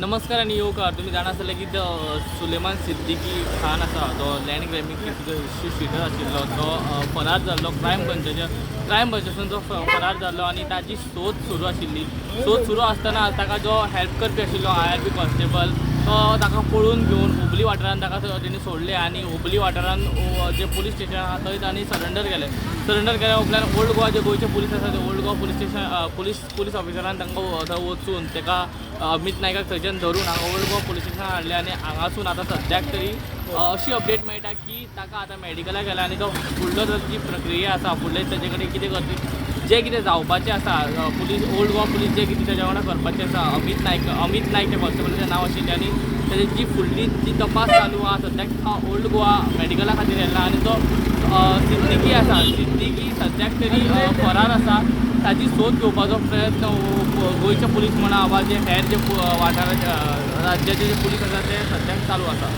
नमस्कार आनी येवकार. तुमी जाणा आसतले की तो सुलेमान सिद्दीकी खान आसा, तो लँड ग्रॅबिंग केसीचो हिस्ट्री शिटर आशिल्लो, तो फरार जाल्लो. क्रायम ब्रांचासून तो फरार जाल्लो आनी ताजी सोद सुरू आशिल्ली. सोद सुरू आसतना ताका जो हेल्प करपी आशिल्लो आयआरबी कॉन्स्टेबल, तो ताका पळून घेवन हुबली वाठारान ताका तेणी सोडले आनी हुबली वाठारान जे पुलीस स्टेशन आहा थंय तांणी सरंडर केलें. सरंडर केल्या उपरांत ओल्ड गोवा जे गोंयचे पुलीस आसा ते old Goa police station police ऑफिसरान तांकां थंय वचून ताका अमित नायकाक थंयच्यान धरून हांगा ओल्ड गोवा पुलीस स्टेशनान हाडले. आनी हांगासून आतां सद्याक तरी अशी अपडेट मेळटा की ताका आतां मेडिकलाक गेला आनी तो फुडलो जी प्रक्रिया आसा, फुडले ताजे कडेन कितें करतले, जें कितें जावपाचें आसा, पुलीस ओल्ड गोवा पुलीस जें कितें ताज्या वांगडा करपाचें आसा, अमित नायक त्या कॉन्स्टेबलाचें नांव आशिल्लें आनी ताजी जी फुडली जी तपास चालू आहा, सद्याक ओल्ड गोवा मेडिकला खातीर येयला. आनी तो सिद्दीकी आसा, सिद्दीकी सद्याक तरी फरार आसा. ताजी सोद घेवपाचो प्रयत्न गोंयचे पुलीस म्हणा वा जे हेर जे वाठाराचे राज्याचे जे पुलीस आसा ते सद्याक चालू आसा.